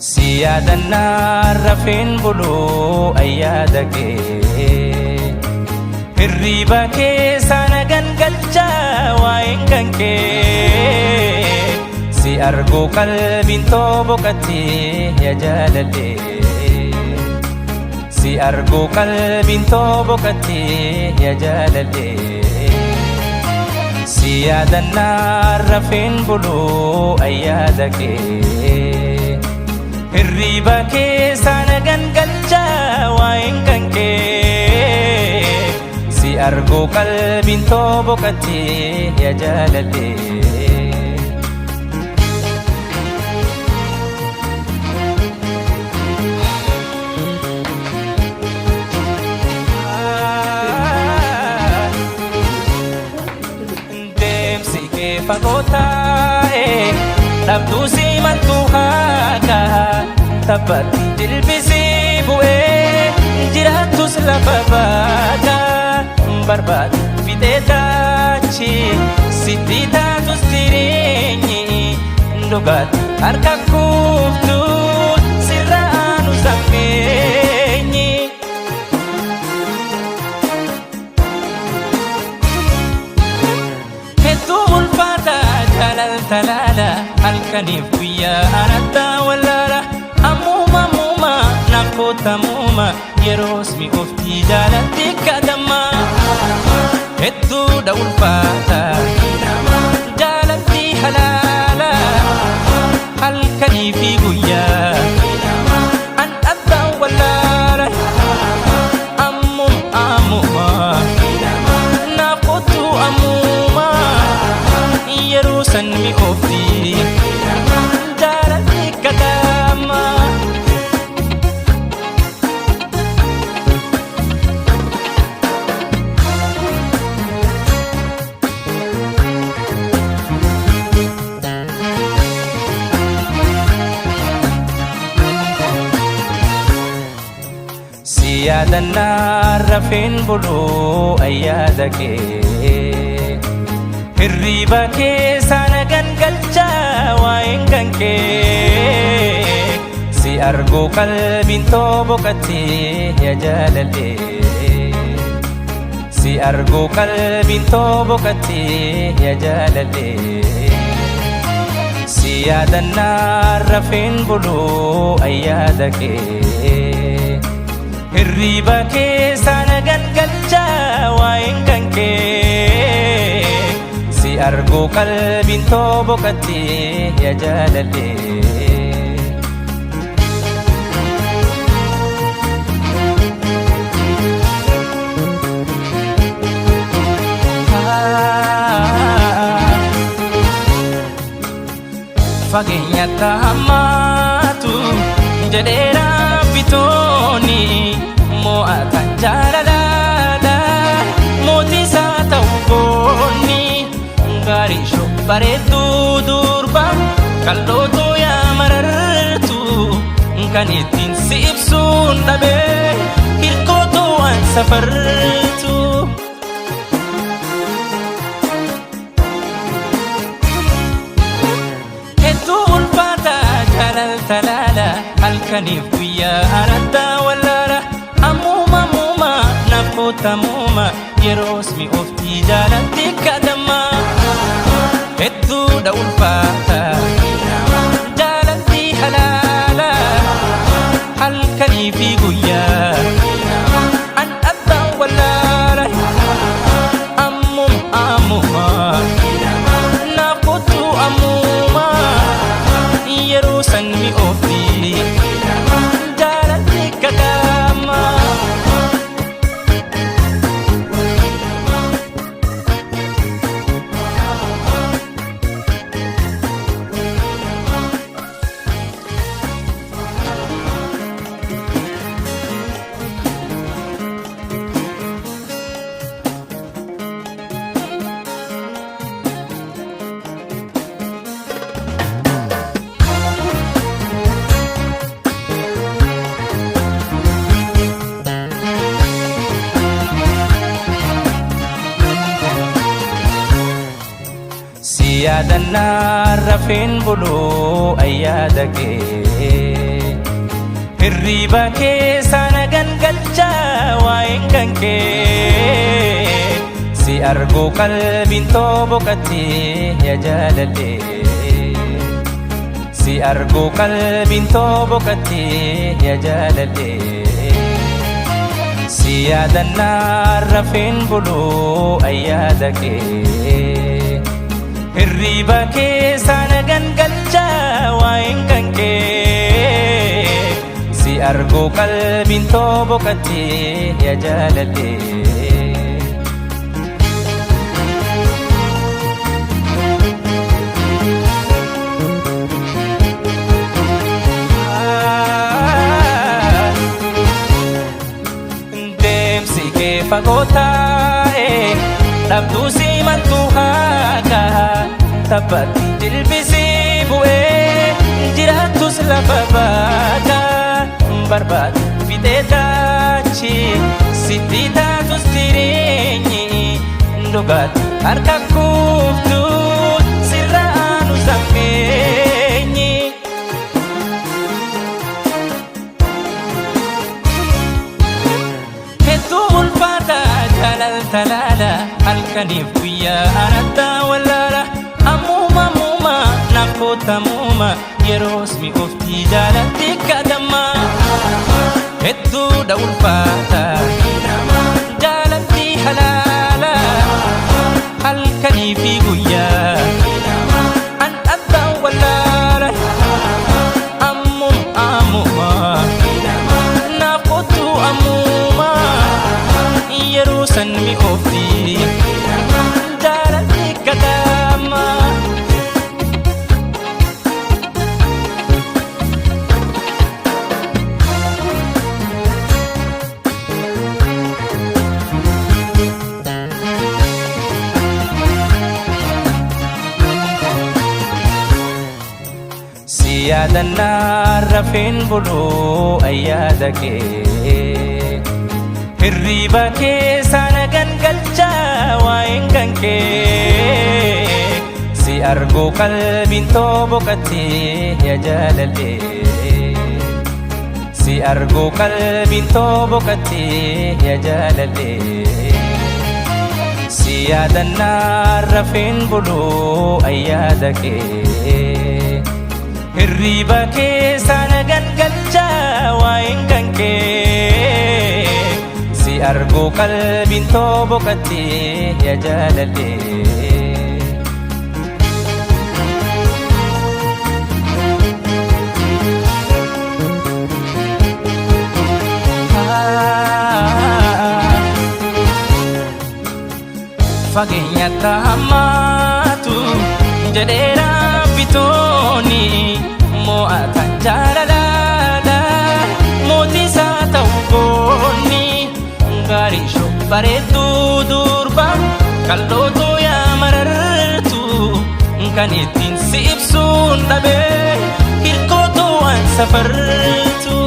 Si yaadannaa rafeen buluu ayyaada kee, hirriiba keessa na gangalchaa waa'een kan kee. Si arguu qalbiin too boqottee yaa jaalallee, si arguu qalbiin too boqottee yaa jaalallee. Si yaadannaa rafeen buluu ayyaada kee, hirriiba keessa na gangalchaa waa'een kan kee. Si arguu qalbiin too boqottee yaa jaalallee. Deemsi kee fagoo taa'e, dhabduu si maltu haaka, taphatti jilbisii bu'ee jiraattus lafa baaka. Barbaadu fixee taachi sitti taatus jireenyi dhugaatti harka kuuftu sirra aanu sammeenyi. Hedduu ulfaata jaalalta laala, halkaniif guyyaa anattaa wallaala. Ammuma ammuma naaf kootamuuma, yeroos mi oftii jaalatti kadhamma. Hedduudha ulfaata jaalalti halaala, halkanii fi guyyaa an dhabdaan wallaala. Ammuma ammuma naaf kootu ammuma, yeroo san mi oftii jaalalti kadhamma. Si yaadannaa rafeen buluu ayyaada kee, hirriiba keessa na gangalchaa waa'een kan kee. Si arguu qalbiin too boqottee yaa jaalallee, si arguu qalbiin too boqottee yaa jaalallee. Si yaadannaa rafeen buluu ayyaada kee, hirriiba keessa na gangalchaa waa'een kan kee. Si arguu qalbiin too boqottee yaa jaalallee. Fageenyatti hammaatu jedheera bitooni, mo'atan jaalalaadha mootii isaa ta'u goonni. Gaarii shoo bareedduu durba qal'ootu yaa marartu, kan ittiin si ibsuun dhabee hirkootu waan safartu. Hedduu ulfaata jaalalta laala, halkaniif guyyaa anattaa wallaala. Ammuma ammuma naaf kootamuuma, yeroos mi oftii jaalatti kadhamma. Hedduudha ulfaata jaalalti halaala, halkanii fi guyyaa an dhabdaan wallaala. Ammuma ammuma naaf kootu ammuma, yeroo san mi ofii jaalatti kadhamma. Yaadannaa rafeen buluu ayyaada kee. Hirriba keessa na gangalchaa waa'een kan kee. Si arguu qalbiin too boqottee yaa jaalallee. Si arguu qalbiin too boqottee yaa jaalallee. Si yaadannaa rafeen buluu ayyaada kee. Hirriba keessa na gangalchaa waa'een kan kee. Si arguu qalbiin too boqottee yaa jaalallee. Deemsi kee fagoo taa'e dhabduu simattu haaka taphatti jilbisii bu'ee jiraattus lafa baaka barbaadu fixee taachi sitti taatus jireenyi dhugaatti harka kuuftu sirra aanu sammeenyi. Hedduu ulfaata jaalaltalaala halkaniif guyyaa anattaa wallaala ammuma ammuma naaf kootamuuma yeroos mi'ooftii jaalatti kadhamma. Hedduudha ulfaata jaalalti halaala halkanii fi guyyaa an addaan wallaala ammuma ammuma naaf kootu ammuma yeroo san mi'oofti jaalalli kadhamma. Si yaadannaa rafeen buluu ayyaada kee. Hirriba keessa na gangalchaa waa'een kan kee. Si arguu qalbiin too boqottee yaa jaalallee. Si arguu qalbiin too boqottee yaa jaalallee. Si yaadannaa rafeen buluu ayyaada kee. Hirriba keessa na gangalchaa waa'een kan kee. Si arguu qalbiin too boqottee yaa jaalallee. Fageenyatti hammaatu jedheera bitooni mo'atan jaalalaadha mootii isaa ta'u goonni gaarii shoo bareedduu durba kal'ootu yaa marartu kan ittiin si ibsuun dhabee hirkootu waan safartu.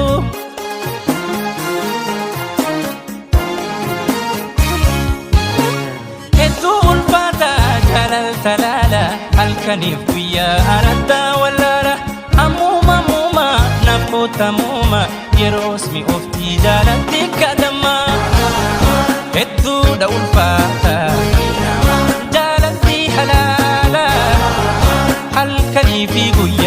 Hedduu ulfaata jaalaltalaala halkaniif guyyaa anattaa wallaala ammuma ammuma naaf kootamuuma yeroos mi'ooftii jaalatti kadhamma. Hedduudha ulfaata jaalalti halaala halkanii fi guyyaa.